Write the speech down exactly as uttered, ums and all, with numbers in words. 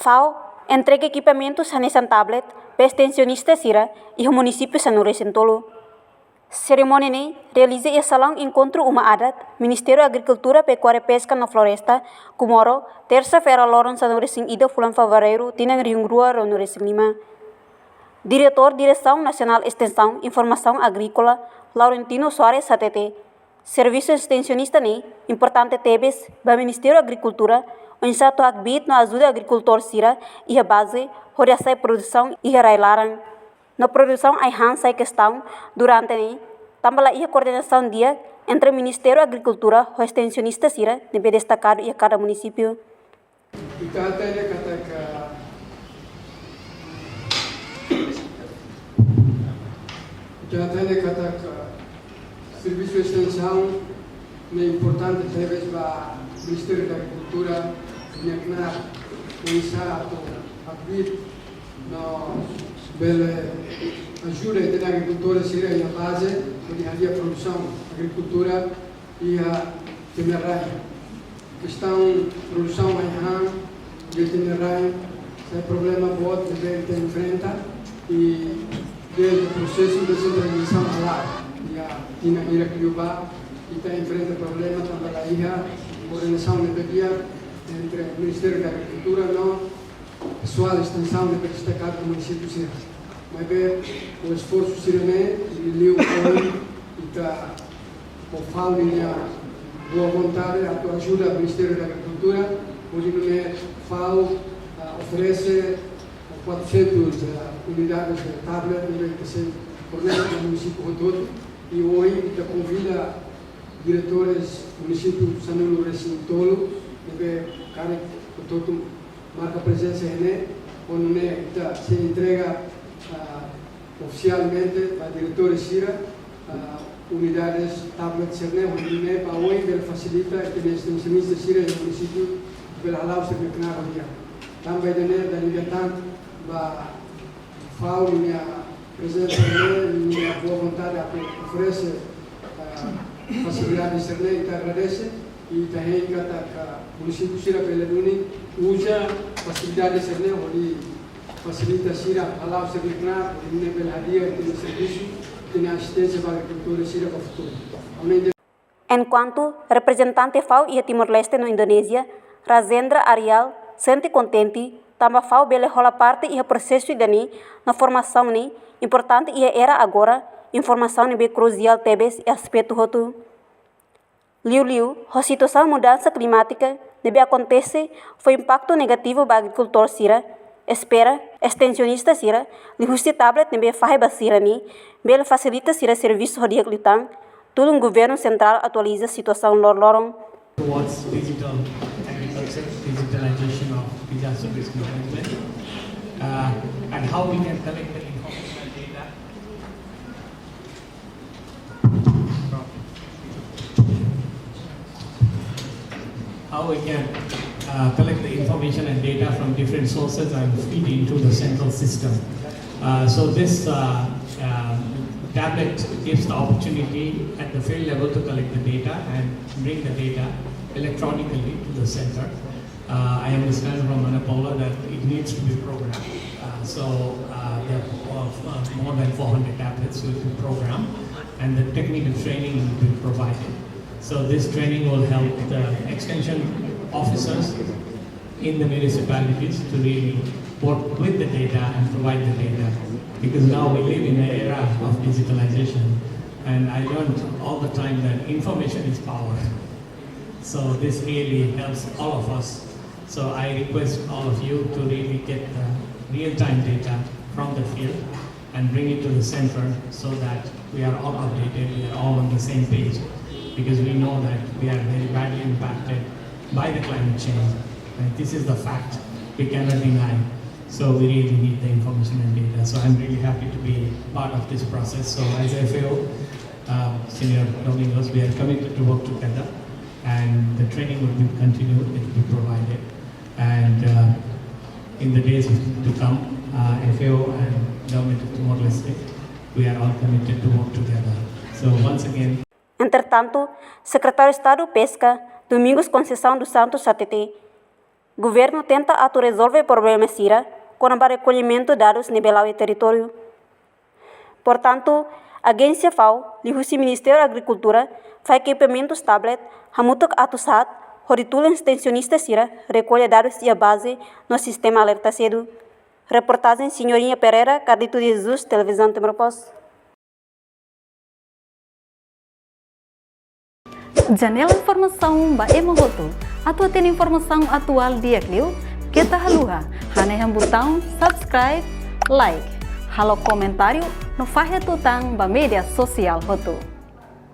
FAO entrega ekipamentus hanesan tablet ba estensionista sira iha munisípiu sanulu-resin-tolu. Serimónia ne'e realiza iha salaun enkontru uma adat Ministériu Agrikultura, Pekuária, Peska no Floresta, Comoro, tersa-feira loron sanulu-resin-ida fulan Fevereiru tinan rihun rua ruanulu-resin-lima. Diretór Diresaun Nasionál Estensaun Informasaun Agríkola, Laurentino Soares hatete, servisu estensionista ne'e importante tebes ba Ministériu Agrikultura, oinsá atu hakbiit no ajuda agrikultór sira iha baze hodi hasa'e produsaun iha rai-laran. No produsaun ai-han sai kestaun durante ne'e, tanba la iha koordenasaun di'ak entre Ministériu Agrikultura ho estensionista sira ne'ebé destakadu iha kada munisípiu. Ita hatene katak, ita hatene katak servisu estensaun ne'e importante tebes ba Ministériu Agrikultura, nia knaar oinsá atu hakbiit no bele ajuda ita-nia agrikultór sira iha baze, hodi hadi'a produsaun agrikultura iha ita-nia rai. Kestaun produsaun ai-han iha ita-nia rai sai problema boot ne'ebé ita enfrenta, i dezde prosesu desentralizasaun hala'o iha tinan hirak liubá, ita enfrenta problema tanba la iha koordenasaun ne'ebé di'ak entre Ministériu Agrikultura no pesoál estensaun ne'ebé destakadu iha munisípiu sira. Maibé ho esforsu sira-ne'e, liuliu ohin ita ho FAO nia boa vontade atu ajuda Ministériu Agrikultura, hodi nune'e FAO, ah, oferese quatrocentos, ah, unidades de tablet, ne'ebé ita sei fornese ba munisípiu hotu-hotu, i ohin ita konvida diretores munisípiu sanulu-resin-tolu, ne'ebé karik hotu-hotu marka prezensa iha ne'e, hodi nune'e ita sei entrega, ah, ofisialmente ba diretores sira, ah, unidades tablet sira-ne'e, hodi nune'e ba oin bele fasilita ita-nia estensionista sira iha munisípiu bele hala'o sira-nia knaar ho di'ak. Tanba ida-ne'e dala ida tan ba FAO nia prezensa ne'e, nia boa vontade atu oferese, ah, fasilidade sira-ne'e, ita agradese, i ita hein katak munisípiu sira bele duni uza fasilidade sira-ne'e hodi fasilita sira hala'o sira-nia knaar, hodi nune'e bele hadi'a ita-nia servisu, ita-nia asisténsia ba agrikultór sira ba futuru. Aumenta Enkuantu reprezentante FAO iha Timor-Leste no Indonézia, Rajendra Arial, sente kontente tanba FAO bele hola parte iha prosesu ida-ne'e no formasaun ne'e importante iha era agora, informasaun ne'ebé krusiál tebes iha aspetu hotu. Liuliu ho situasaun mudansa klimátika ne'ebé akontese fó impaktu negativu ba agrikultór sira, espera estensionista sira liuhusi tablet ne'ebé fahe ba sira-ne'e bele fasilita sira servisu ho di'ak liután, tulun governu sentrál atualiza situasaun loroloron. Towards digital agriculture, digitalization of disaster risk management, uh, and how we can collect the information and data. How we can, uh, collect the information and data from different sources and feed into the central system. Uh, so this, uh, um, tablet gives the opportunity at the field level to collect the data and bring the data electronically to the center. Uh, I understand from Ana Paula that it needs to be programmed. Uh, so, uh, there are, uh, more than four hundred tablets will be programmed, and the technical training will be provided. So this training will help the extension officers in the municipalities to really work with the data and provide the data, because now we live in the era of digitalization, and I learned all the time that information is power. So this really helps all of us. So I request all of you to really get the real-time data from the field and bring it to the center so that we are all updated, we are all on the same page, because we know that we are very badly impacted by the climate change. And this is the fact. We cannot deny. So we really need the information and data. So I'm really happy to be part of this process. So as F A O, uh, Señor Domingos, we are committed to work together, and the training will be continued, it will be provided. And, uh, in the days to come, uh, F A O and Government of Timor-Leste, we are all committed to work together. So once again, Entretantu, Sekretáriu Estadu Peska, Domingos Conceição dos Santos, hatete, Governu tenta atu rezolve problema sira kona-ba rekollimentu dadus ne'ebé la'o iha territóriu. Portantu, Agénsia FAO liuhusi Ministériu Agrikultura fahe ekipamentus tablet hamutuk atu sa'e hodi tulun estensionista sira rekolla dadus iha baze no sistema alerta sedu. Reportajen Senhorinha Pereira, Carlito de Jesus, Televizaun Timor Post. Janela informasaun ba ema hotu. Atu hatene informasaun atuál di'ak liu, keta haluha hanehan butaun subscribe, like, halo komentáriu no fahe tutan ba média sosiál hotu.